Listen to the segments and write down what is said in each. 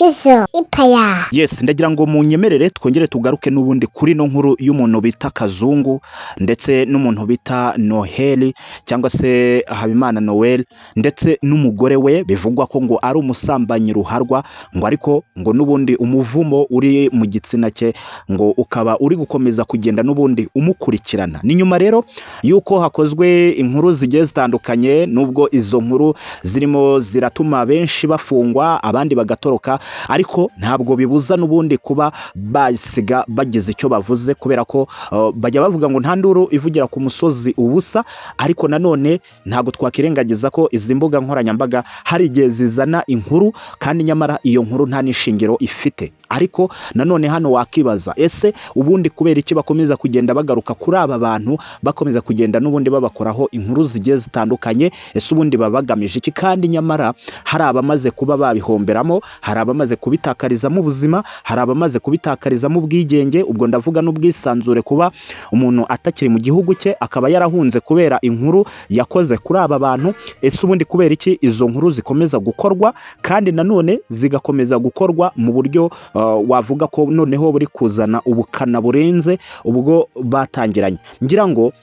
Kizo Ipaya. Yes, ndagira ngo munyemerere twongere tugaruke n'ubundi kuri no nkuru y'umuntu bita Kazungu ndetse n'umuntu bita Noheli cyangwa se Habimana Noel ndetse n'umugore we bivugwa ko ngo ari umusambanyi ruharwa, ngo ariko ngo n'ubundi umuvumo uri mu gitsina cye ngo ukaba uri gukomeza kugenda n'ubundi umukurikirana. Ni nyuma rero y'uko hakozwe inkuru zigiye zitandukanye, nubwo izo nkuru zirimo ziratuma benshi bafungwa abandi bagatoroka, ariko ntabwo bibuza n'ubundi kuba basiga bagize icyo bavuze, kubera ko bajya bavuga ngo nta nduru ivugira ku musozi ubusa. Ariko nanone ntabwo twakirengagiza ko izi mbuga nkoranyambaga hari igihe zizana inkuru kandi nyamara iyo nkuru nta n'ishingiro ifite. Ariko nanone hano wakibaza, ese ubundi kubera iki bakomeza kugenda bagaruka kuri aba bantu, bakomeza kugenda n'ubundi babakoraho inkuru zigiye zitandukanye? Ese ubundi baba bagamije iki, kandi nyamara hari abamaze kuba babihomberamo, hari abamaze kubitakarizamo ubuzima, hari abamaze kubitakarizamo ubwigenge, ubwo ndavuga n'ubwisanzure, kuba umuntu atakiri mu gihugu cye akaba yarahunze kubera inkuru yakoze kuri aba bantu? Ese ubundi kubera iki izo nkuru zikomeza gukorwa, kandi nanone zigakomeza gukorwa mu buryo wavuga ko noneho buri kuzana ubukana burenze ubwo batangiranye? Ngira ngo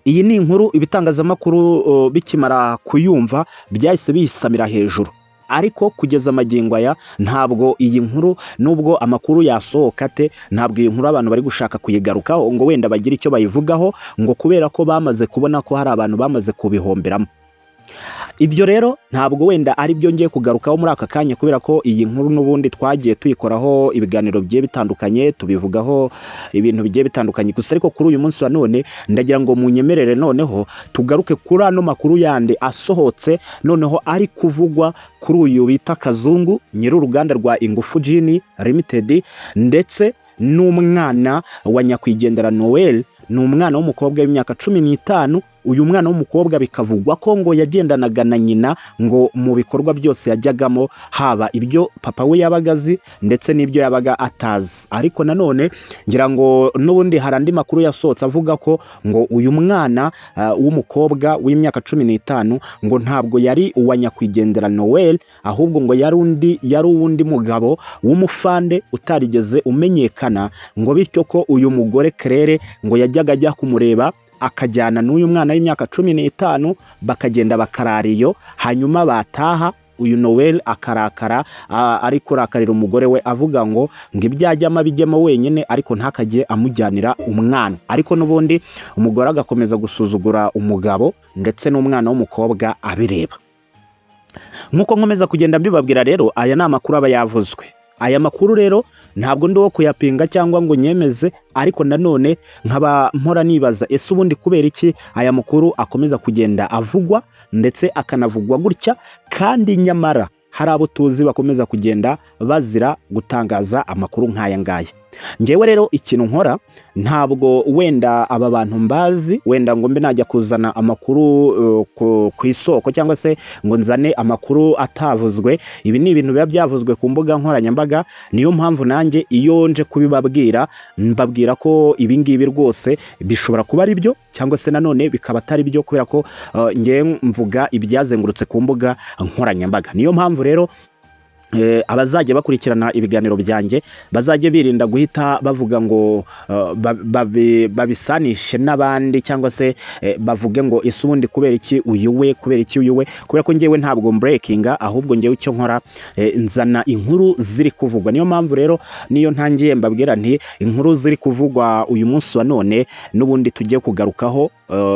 iyi ni inkuru ibitangazamakuru bikimara kuyumva byahise biyisamira hejuru, ariko kugeza amagingo aya ntabwo iyi nkuru, nubwo amakuru yasohoka ate, ntabwo iyi nkuru abantu bari gushaka kuyigarukaho ngo wenda bagire icyo bayivugaho, ngo kubera ko bamaze kubona ko hari abantu bamaze kubihomberamo. Ibyo rero ntabwo wenda ari byo ngiye kugarukaho muri aka kanya, kubera ko iyi nkuru n'ubundi twagiye tuyikoraho ibiganiro bigiye bitandukanye, tubivugaho ibintu bigiye bitandukanye gusa. Ariko kuri uyu munsi wa none ndagira ngo munyemerere noneho tugaruke kuri ano makuru yandi asohotse noneho ari kuvugwa kuri uyu bita Kazungu, nyir'uruganda rwa Ingufu Gin Limited, ndetse n'umwana wa nyakwigendera Noel. Ni umwana w'umukobwa w'imyaka 15. Uyu mwana w'umukobwa bikavugwa ko ngo yagendanaga na nyina ngo mu bikorwa byose yajyagamo, haba ibyo papa we yabaga azi ndetse n'ibyo yabaga atazi. Ariko nanone ngira ngo n'ubundi hari andi makuru yasohotse avuga ko ngo uyu mwana w'umukobwa w'imyaka 15 ngo ntabwo yari uwa nyakwigendera Noel, ahubwo ngo yari undi, yari uwundi mugabo w'umufande utarigeze umenyekana, ngo bityo ko uyu mugore Claire ngo yajyaga ajya kumureba akajyana n'uyu mwana w'imyaka 15, bakagenda bakarara iyo, hanyuma bataha uyu Noel akarakara, ari kurakarira umugore we, avuga ngo ibyo ajyamo abijyemo wenyine ariko ntakajye amujyanira umwana. Ariko n'ubundi umugore agakomeza gusuzugura umugabo ndetse n'umwana w'umukobwa abireba. Nk'uko nkomeza kugenda mbibabwira rero, aya ni amakuru aba yavuzwe. Aya makuru rero ntabwo ndi uwo kuyapinga cyangwa ngo nyemeze, ariko nanone nkaba mpora nibaza, ese ubundi kubera iki aya makuru akomeza kugenda avugwa ndetse akanavugwa gutya, kandi nyamara hari abo tuzi bakomeza kugenda bazira gutangaza amakuru nk'aya ngaya? Ngewe rero ikintu nkora, ntabwo wenda aba bantu mbazi, wenda ngo mbe najya kuzana amakuru ku isoko cyangwa se ngo nzane amakuru atavuzwe. Ibi ni ibintu biba byavuzwe ku mbuga nkoranyambaga. Niyo mpamvu nanjye iyo nje kubibabwira mbabwira ko ibi ngibi rwose bishobora kuba ari byo cyangwa se nanone bikaba atari byo, kubera ko ngewe mvuga ibyazengurutse ku mbuga nkoranyambaga. Niyo mpamvu rero abazajya bakurikirana ibiganiro byanjye bazajya birinda guhita bavuga ngo babisanishe n'abandi, cyangwa se bavuge ngo ese ubundi kubera iki uyu we, kubera iki uyu we, kubera ko ngewe ntabwo mbreakinga, ahubwo ngewe icyo nkora nzana inkuru ziri kuvugwa. Niyo mpamvu rero niyo ntangiye mbabwira nti inkuru ziri kuvugwa uyu munsi wa none n'ubundi tugiye kugarukaho,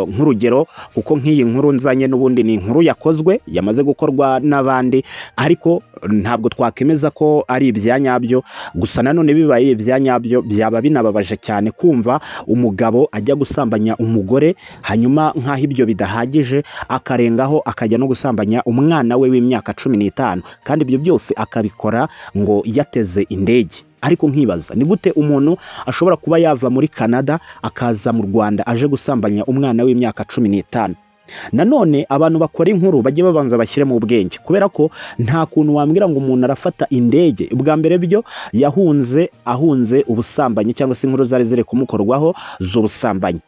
nk'urugero, kuko nk'iyi nkuru nzanye n'ubundi ni inkuru yakozwe, yamaze gukorwa n'abandi, ariko ntabwo twakemeza ko ari ibya nyabyo. Gusa nanone bibaye ibya nyabyo byaba binababaje cyane kumva umugabo ajya gusambanya umugore, hanyuma nk'aho ibyo bidahagije akarengaho akajya no gusambanya umwana we w'imyaka 15, kandi ibyo byose akabikora ngo yateze indege. Ariko nkibaza, ni gute umuntu ashobora kuba yava muri Canada akaza mu Rwanda aje gusambanya umwana w'imyaka 15? Nanone abantu bakora inkuru bajye babanza bashyire mu bwenge, kubera ko nta kuntu wambwira ngo umuntu arafata indege. Ubwa mbere byo yahunze, ahunze ubusambanyi cyangwa se inkuru zari ziri kumukorwaho z'ubusambanyi,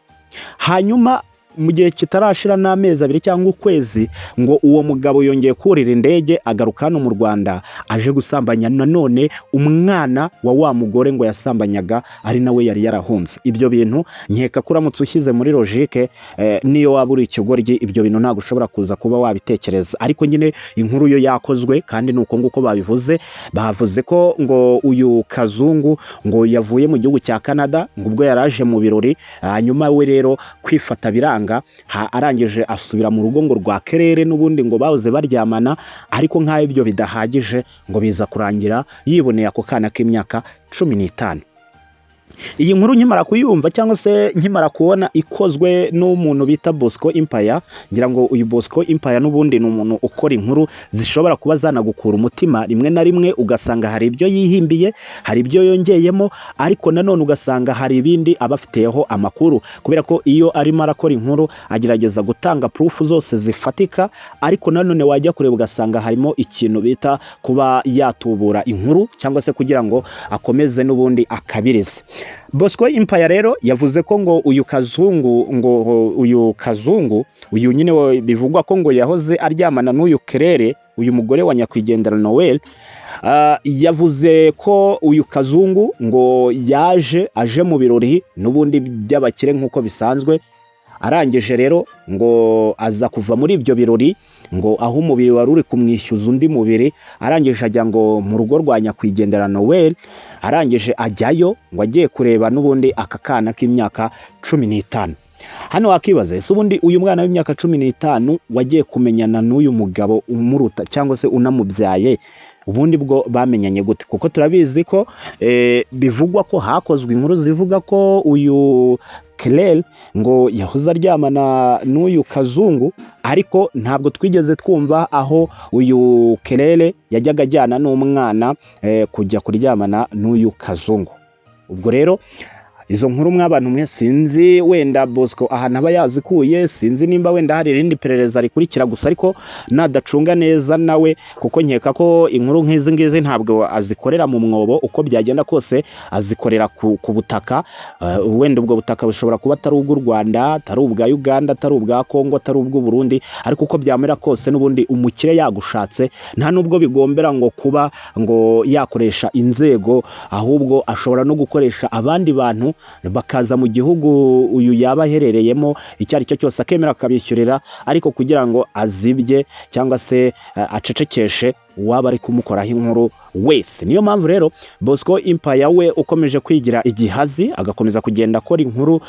hanyuma Mu gihe kitarashira n'amezi 2 cyangwa ukwezi, ngo uwo mugabo yongeye kurira indege agaruka hano mu Rwanda, aje gusambanya nanone umwana wa mugore ngo yasambanyaga, ari nawe yari yarahunze. Ibyo bintu nkeka ko uramutse ushyize muri logique, niyo waba uri ikigoryi, ibyo bintu ntabwo ushobora kuza kuba wabitekereza. Ariko nyine inkuru yo yakozwe, kandi ni uko nguko babivuze. Bavuze ko ngo uyu Kazungu ngo yavuye mu gihugu cya Canada, ngo ubwo yaraje mu birori, hanyuma we rero kwifata biranga, arangije asubira mu rugo ngo rwa Kerere n'ubundi ngo bahoze baryamana. Ariko nk'aho ibyo bidahagije, ngo biza kurangira yiboneye ako kana k'imyaka 15. Iyi nkuru nkimara kuyumva, cyangwa se nkimara kubona ikozwe n'umuntu bita Bosco Empire, ngira ngo uyu Bosco Empire n'ubundi ni umuntu ukora inkuru zishobora kuba zanagukura umutima rimwe na rimwe, ugasanga hari ibyo yihimbiye, hari ibyo yongeyemo, ariko nanone ugasanga hari ibindi aba afiteho amakuru, kubera ko iyo arimo arakora inkuru agerageza gutanga proof zose zifatika. Ariko nanone wajya kureba ugasanga harimo ikintu bita kuba yatubura inkuru, cyangwa se kugira ngo akomeze n'ubundi akabirize. Bosco Empire rero yavuze ko ngo uyu Kazungu, ngo uyu Kazungu uyu nyine bivugwa ko ngo yahoze aryamana n'uyu Kerere, uyu mugore wa nyakwigendera Noel, yavuze ko uyu Kazungu ngo yaje aje mu birori n'ubundi by'abakire nk'uko bisanzwe. Arangije rero ngo aza kuva muri ibyo birori, ngo aho umubiri wari uri kumwishyuza undi mubiri, arangije ajya ngo mu rugo rwa nyakwigendera Noel. Arangije ajyayo ngo agiye kureba n'ubundi aka kana k'imyaka 15. Hano wakibaza, ese ubundi uyu mwana w'imyaka 15 wagiye kumenyana n'uyu mugabo umuruta cyangwa se unamubyaye, ubundi bwo bamenyanye gute? Kuko turabizi ko bivugwa ko hakozwe inkuru zivuga ko uyu Claire ngo yahoze aryamana n'uyu Kazungu, ariko ntabwo twigeze twumva aho uyu Claire yajyaga ajyana n'umwana kujya kuryamana n'uyu Kazungu. Ubwo rero izo nkuru mw'abantu mwe, sinzi wenda Bosco ahantu aba yazikuye, sinzi nimba wenda hari irindi perereza rikurikira gusa, ariko nadacunga neza nawe, kuko nkeka ko inkuru nk'izi ngizi ntabwo azikorera mu mwobo, uko byagenda kose azikorera ku butaka. Wenda ubwo butaka bushobora kuba atari ubw'u Rwanda, atari ubwa Uganda, atari ubwa Kongo, atari ubw'u Burundi, ariko uko byamera kose n'ubundi umukire yagushatse, nta nubwo bigombera ngo kuba ngo yakoresha inzego, ahubwo ashobora no gukoresha abandi bantu bakaza mu gihugu uyu yaba aherereyemo icyo ari cyo cyose, akemera akabishyurira, ariko kugira ngo azibye cyangwa se acecekeshe uwaba ari kumukoraho inkuru wese. Niyo mpamvu rero Bosco Empire we ukomeje kwigira igihazi, agakomeza kugenda akora inkuru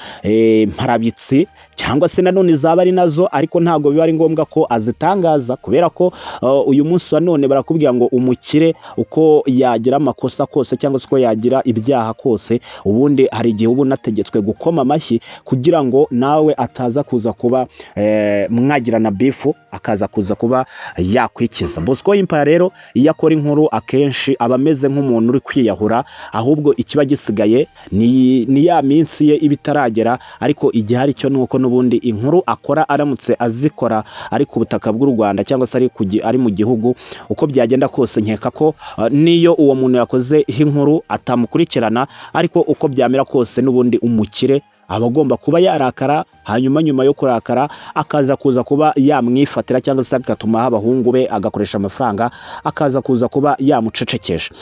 mparabitsi, cyangwa se nanone zaba ari nazo, ariko ntabwo biba ari ngombwa ko azitangaza, kubera ko uyu munsi wa none barakubwira ngo umukire uko yagira amakosa kose cyangwa se uko yagira ibyaha kose, ubundi hari igihe uba unategetswe gukoma amashyi, kugira ngo nawe ataza kuza kuba mwagirana beef, akaza kuza kuba yakwikiza. Bosco Empire rero iyo akora inkuru akenshi aba ameze nk'umuntu uri kwiyahura, ahubwo ikiba gisigaye ni ya minsi ye iba itaragera. Ariko igihari cyo ni uko n'ubundi inkuru akora, aramutse azikora ari ku butaka bw'u Rwanda cyangwa se ari mu gihugu, uko byagenda kose nkeka ko niyo uwo muntu yakoze inkuru atamukurikirana. Ariko uko byamera kose n'ubundi umukire aba agomba kuba yarakara, hanyuma nyuma yo kurakara akaza kuza kuba yamwifatira, cyangwa se agatuma abahungu be, agakoresha amafaranga, akaza kuza kuba yamucecekesha.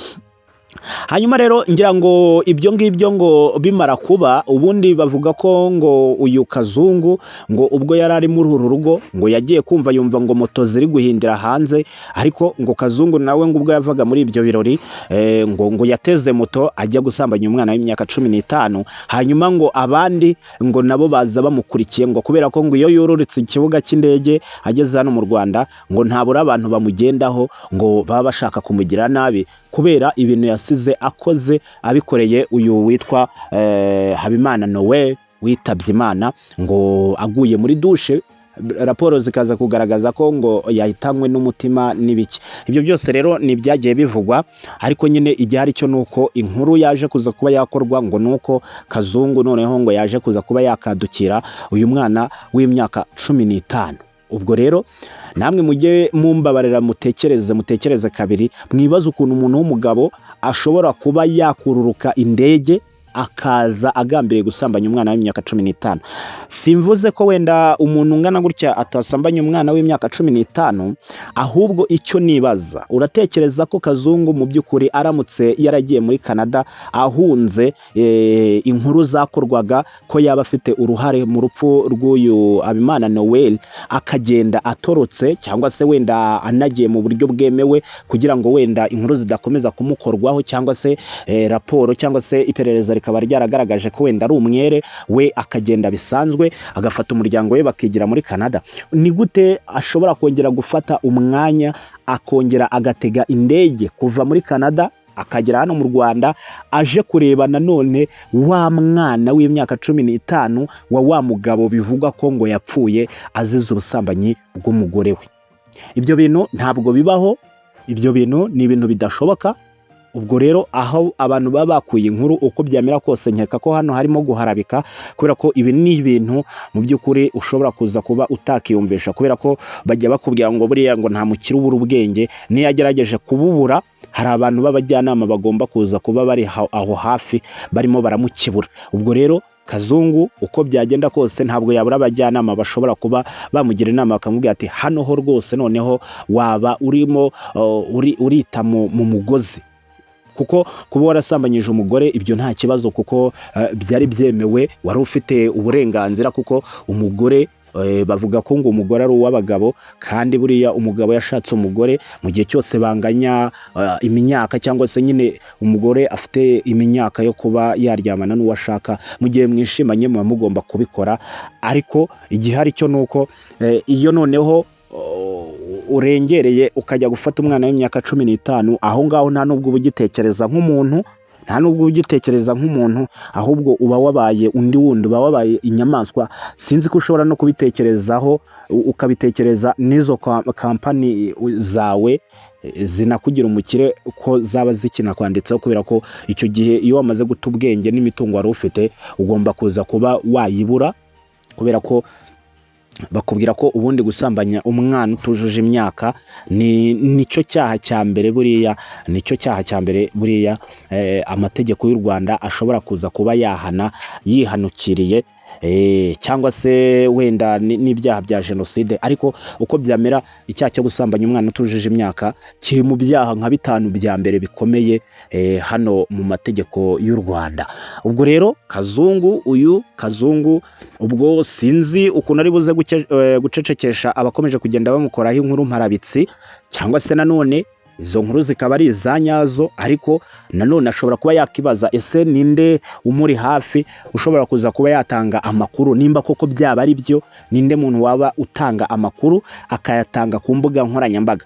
Hanyuma rero ngira ngo ibyo ngibyo ngo bimara kuba, ubundi bavuga ko ngo uyu Kazungu ngo ubwo yari ari muri uru rugo, ngo yagiye kumva yumva ngo moto ziri guhindira hanze. Ariko ngo Kazungu nawe ngo ubwo yavaga muri ibyo birori, ngo yateze moto ajya gusambanya umwana w'imyaka 15. Hanyuma ngo abandi ngo nabo baza bamukurikiye, ngo kubera ko ngo iyo yururutse ikibuga cy'indege ageze hano mu Rwanda, ngo ntabura abantu bamugendaho, ngo baba bashaka kumugira nabi kubera ibintu yasize akoze, abikoreye uyu witwa Habimana Noel witabye Imana, ngo aguye muri douche, raporo zikaza kugaragaza ko ngo yahitanywe n'umutima n'ibiki. Ibyo byose rero ni ibyagiye bivugwa, ariko nyine igihari cyo nuko inkuru yaje kuza kuba yakorwa ngo nuko Kazungu noneho ngo yaje kuza kuba yakadukira uyu mwana w'imyaka 15. Ubwo rero namwe mujye mumbabarira, mutekereze, mutekereze kabiri, mwibaze ukuntu umuntu w'umugabo ashobora kuba yakururuka indege. akaza agambiriye gusambanya umwana w'imyaka 15. Simvuze ko wenda umuntu ungana gutya atasambanya umwana w'imyaka 15, ahubwo icyo nibaza, uratekereza ko Kazungu mu by'ukuri aramutse yaragiye muri Canada ahunze inkuru zakorwaga ko yaba afite uruhare mu rupfu rw'uyu Habimana Noel, akagenda atorotse cyangwa se wenda anagiye mu buryo bwemewe kugira ngo wenda inkuru zidakomeza kumukorwaho, cyangwa se raporo cyangwa se iperereza rikaba ryaragaragaje ko wenda ari umwere, we akagenda bisanzwe agafata umuryango we bakigira muri Canada, ni gute ashobora kongera gufata umwanya akongera agatega indege kuva muri Canada akagera hano mu Rwanda aje kureba nanone wa mwana w'imyaka 15 wa mugabo bivugwa ko ngo yapfuye azize ubusambanyi bw'umugore we? Ibyo bintu ntabwo bibaho, ibyo bintu ni ibintu bidashoboka. Ubwo rero aho abantu baba bakuye inkuru, uko byamera kose nkeka ko hano harimo guharabika, kubera ko ibi ni ibintu mu by'ukuri ushobora kuza kuba utakiyumvisha, kubera ko bajya bakubwira ngo buriya ngo nta mukire ubura ubwenge, niyo agerageje kububura hari abantu b'abajyanama bagomba kuza kuba bari aho hafi barimo baramukebura. Ubwo rero Kazungu uko byagenda kose ntabwo yabura abajyanama bashobora kuba bamugira inama bakamubwira ati hano ho rwose noneho waba urimo urita mu mugozi, kuko kuba warasambanyije umugore ibyo nta kibazo, kuko byari byemewe, wari ufite uburenganzira, kuko umugore bavuga ko ngo umugore ari uw'abagabo, kandi buriya umugabo yashatse umugore mu gihe cyose banganya imyaka, cyangwa se nyine umugore afite imyaka yo kuba yaryamana n'uwo ashaka, mu gihe mwishimanye muba mugomba kubikora. Ariko igihari cyo ni uko iyo noneho urengereye ukajya gufata umwana w'imyaka 15, aho ngaho nta nubwo uba ugitekereza nk'umuntu, nta nubwo ugitekereza nk'umuntu, ahubwo uba wabaye undi wundi, uba wabaye inyamaswa. Sinzi ko ushobora no kubitekerezaho, ukabitekereza n'izo kampani zawe zinakugira umukire ko zaba zikinakwanditseho, kubera ko icyo gihe iyo wamaze guta ubwenge n'imitungo wari ufite ugomba kuza kuba wayibura, kubera ko bakubwira ko ubundi gusambanya umwana utujuje imyaka ni nicyo cyaha cya mbere buriya, nicyo cyaha cya mbere buriya amategeko y'u Rwanda ashobora kuza kuba yahana yihanukiriye, cyangwa se wenda n'ibyaha bya jenoside. Ariko uko byamera, icyaha cyo gusambanya umwana utujuje imyaka kiri mu byaha nka 5 bya mbere bikomeye hano mu mategeko y'u Rwanda. Ubwo rero Kazungu, uyu Kazungu ubwo sinzi ukuntu ari buze gucecekesha abakomeje kugenda bamukoraho inkuru mparabitsi, cyangwa se nanone izo nkuru zikaba ari iza nyazo, ariko nanone ashobora kuba yakibaza ese ninde umuri hafi ushobora kuza kuba yatanga amakuru, nimba koko byaba ari byo, ninde muntu waba utanga amakuru akayatanga ku mbuga nkoranyambaga.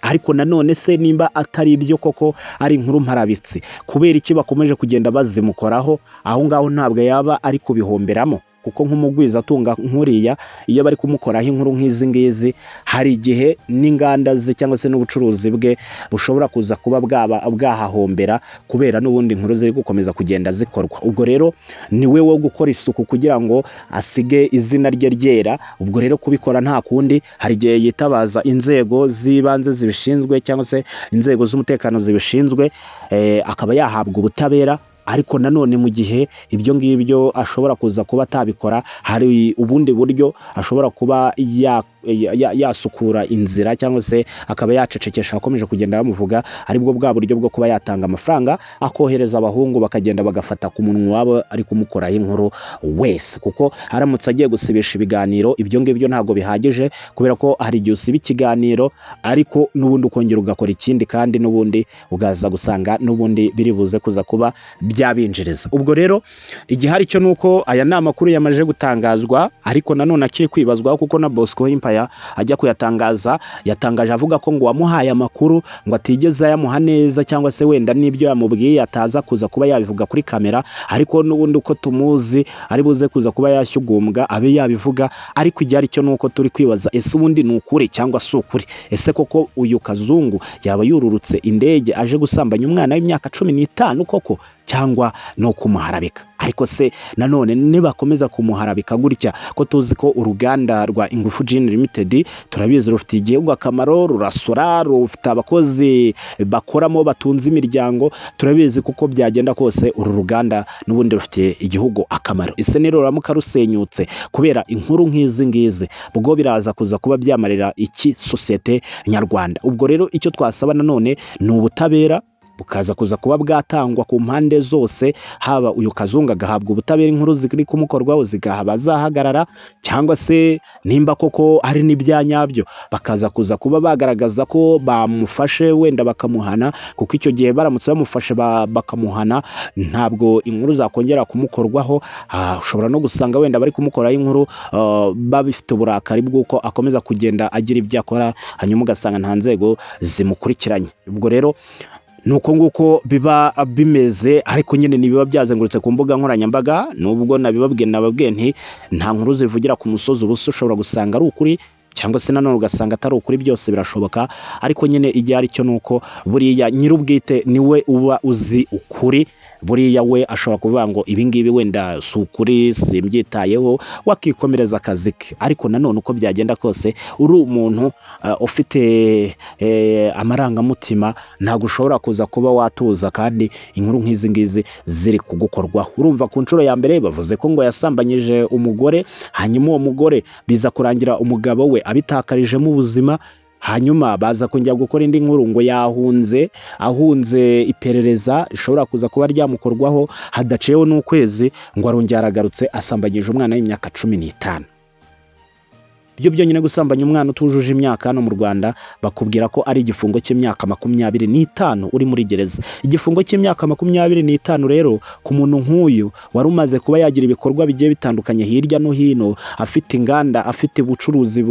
Ariko nanone se nimba atari ibyo koko ari inkuru mparabitsi, kubera iki bakomeje kugenda bazimukoraho? Aho ngaho ntabwo yaba ari kubihomberamo, kuko nk'umugwizatunga nk'uriya iyo bari kumukoraho inkuru nk'izi ngizi, hari igihe n'inganda ze cyangwa se n'ubucuruzi bwe bushobora kuza kuba bwaba bwahahombera, kubera n'ubundi inkuru ziri gukomeza kugenda zikorwa. Ubwo rero ni we wo gukora isuku kugira ngo asige izina rye ryera. Ubwo rero kubikora nta kundi, hari igihe yitabaza inzego z'ibanze zibishinzwe cyangwa se inzego z'umutekano zibishinzwe, akaba yahabwa ubutabera. Ariko nanone mu gihe ibyo ngibyo ashobora kuza kuba atabikora, hari ubundi buryo ashobora kuba yasukura inzira cyangwa se akaba yacecekesha akomeje kugenda bamuvuga, aribwo bwa buryo bwo kuba yatanga amafaranga akohereza abahungu bakagenda bagafata ku munwa wabo ari kumukoraho inkuru wese. Kuko aramutse agiye gusibisha ibiganiro, ibyo ngibyo ntabwo bihagije, kubera ko hari igihe usiba ikiganiro ariko n'ubundi ukongera ugakora ikindi, kandi n'ubundi ugaza gusanga n'ubundi biri buze kuza kuba byabinjiriza. Ubwo rero igihari cyo nuko aya ni amakuru yamaze gutangazwa, ariko nanone akiri kwibazwaho, kuko na Bosco Empire ajya kuyatangaza yatangaje avuga ko ngo wamuhaye amakuru ngo atigeze ayamuha neza, cyangwa se wenda n'ibyo yamubwiye ataza kuza kuba yabivuga kuri kamera, ariko n'ubundi uko tumuzi ari buze kuza kuba yashyugumbwa abe yabivuga. Ariko igihari cyo nuko turi kwibaza ese ubundi ni ukuri cyangwa si ukuri? Ese koko uyu Kazungu yaba yururutse indege aje gusambanya umwana w'imyaka 15 koko? cyangwa no kumuharabika. Ariko se nanone nibakomeza kumuharabika gutya, ko tuzi ko uruganda rwa Ingufu Gin Limited turabizi rufitiye igihugu akamaro, rurasora, rufite abakozi bakoramo batunze imiryango, turabizi kuko byagenda kose uru ruganda n'ubundi rufitiye igihugu akamaro. Ese niruramuka rusenyutse kubera inkuru nk'izi ngizi, ubwo biraza kuza kuba byamarira iki sosiyete nyarwanda? Ubwo rero icyo twasaba nanone ni ubutabera bukaza kuza kuba bwatangwa ku mpande zose, haba uyu Kazungu agahabwa ubutabera, inkuru ziri kumukorwaho zigahaba zahagarara, cyangwa se nimba koko ari n'ibya nyabyo bakaza kuza kuba bagaragaza ko bamufashe, wenda bakamuhana, kuko icyo gihe baramutse bamufashe bakamuhana ntabwo inkuru zakongera kumukorwaho. Ushobora no gusanga wenda bari kumukoraho inkuru babifite uburakari bw'uko akomeza kugenda agira ibyo akora, hanyuma ugasanga nta nzego zimukurikiranye. Ubwo rero ni uko nguko biba bimeze, ariko nyine ntibiba byazengurutse ku mbuga nkoranyambaga. Nubwo nabibabwiye, nababwiye nti nta nkuru zivugira ku musozi ubusa, ushobora gusanga ari ukuri cyangwa se nanone ugasanga atari ukuri, byose birashoboka. Ariko nyine igihe ari cyo ni uko buriya nyir'ubwite niwe uba uzi ukuri. Buriya we ashobora kuvuga ngo ibi ngibi wenda si ukuri, simbyitayeho, wakikomereza akazi ke. Ariko nanone uko byagenda kose, uri umuntu ufite amarangamutima, ntabwo ushobora kuza kuba watuza kandi inkuru nk'izi ngizi ziri kugukorwaho. Urumva ku nshuro ya mbere bavuze ko ngo yasambanyije umugore, hanyuma uwo mugore biza kurangira umugabo we abitakarijemo ubuzima, hanyuma baza kongera gukora indi nkuru ngo yahunze, ahunze iperereza rishobora kuza kuba ryamukorwaho. Hadaciyeho n'ukwezi ngo arongera aragarutse asambanyije umwana w'imyaka 15. Byo byonyine gusambanya umwana utujuje imyaka hano mu Rwanda bakubwira ko ari igifungo cy'imyaka 25 uri muri gereza. Igifungo cy'imyaka 25 rero ku muntu nk'uyu wari umaze kuba yagira ibikorwa bigiye bitandukanye hirya no hino, afite inganda, afite ubucuruzi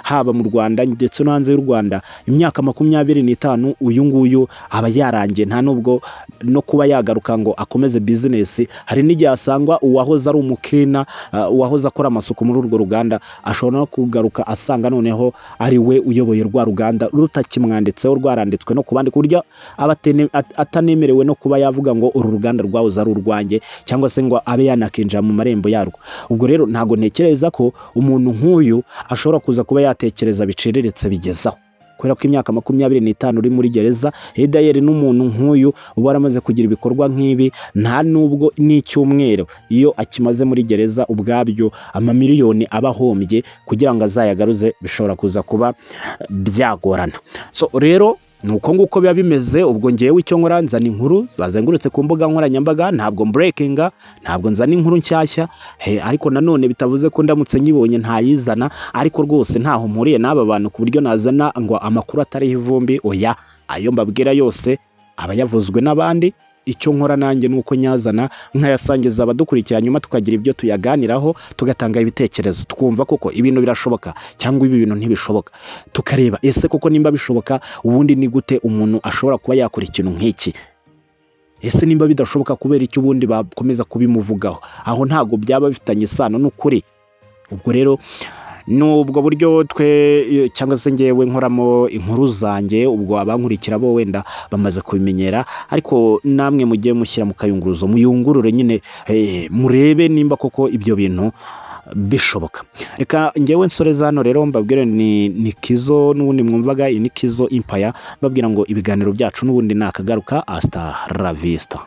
haba mu Rwanda ndetse no hanze y'u Rwanda, imyaka 25 uyu nguyu aba yarangiye, nta nubwo no kuba yagaruka ngo akomeze bizinesi. Hari n'igihe asangwa uwahoze ari umukirina, uwahoze akora amasuku muri urwo ruganda, ashobora no kugaruka asanga noneho ari we uyoboye rwa ruganda rutakimwanditseho, rwaranditswe no ku bandi, ku buryo aba atanemerewe no kuba yavuga ngo uru ruganda rwahoze ari urwanjye, cyangwa se ngo abe yanakinjira mu marembo yarwo. Ubwo rero ntabwo ntekereza ko umuntu nk'uyu ashobora kuza kuba yatekereza biciriritse bigezaho, kubera ko imyaka 25 uri muri gereza, Hidayeri n'umuntu nk'uyu uba waramaze kugira ibikorwa nk'ibi, nta nubwo n'icyumweru iyo akimaze muri gereza ubwabyo amamiliyoni aba ahombye, kugira ngo azayagaruze bishobora kuza kuba byagorana. So rero ni uko nguko biba bimeze. Ubwo ngewe icyo nkora, nzana inkuru zazengurutse ku mbuga nkoranyambaga, ntabwo mbreakinga, ntabwo nzana inkuru nshyashya, ariko nanone bitavuze ko ndamutse nyibonye ntayizana. Ariko rwose ntaho mpuriye n'aba bantu ku buryo nazana ngo amakuru atariho ivumbi, oya, ayo mbabwira yose aba yavuzwe n'abandi. Icyo nkora nanjye ni uko nyazana nkayasangiza abadukurikira, nyuma tukagira ibyo tuyaganiraho, tugatanga ibitekerezo, twumva koko ibintu birashoboka cyangwa ibi bintu ntibishoboka, tukareba ese koko nimba bishoboka ubundi ni gute umuntu ashobora kuba yakora ikintu nk'iki, ese nimba bidashoboka kubera icyo ubundi bakomeza kubimuvugaho, aho ntabwo byaba bifitanye isano n'ukuri. Ubwo rero ni ubwo buryo twe cyangwa se ngewe nkoramo inkuru zanjye. Ubwo abankurikira bo wenda bamaze kubimenyera, ariko namwe mujye mushyira mu kayunguruzo, muyungurure nyine, murebe nimba koko ibyo bintu bishoboka. Reka ngewe nsoreza hano rero mbabwire ni Kizo n'ubundi mwumvaga, iyi ni Kizo Empire, mbabwira ngo ibiganiro byacu n'ubundi nakagaruka, hasta la vista.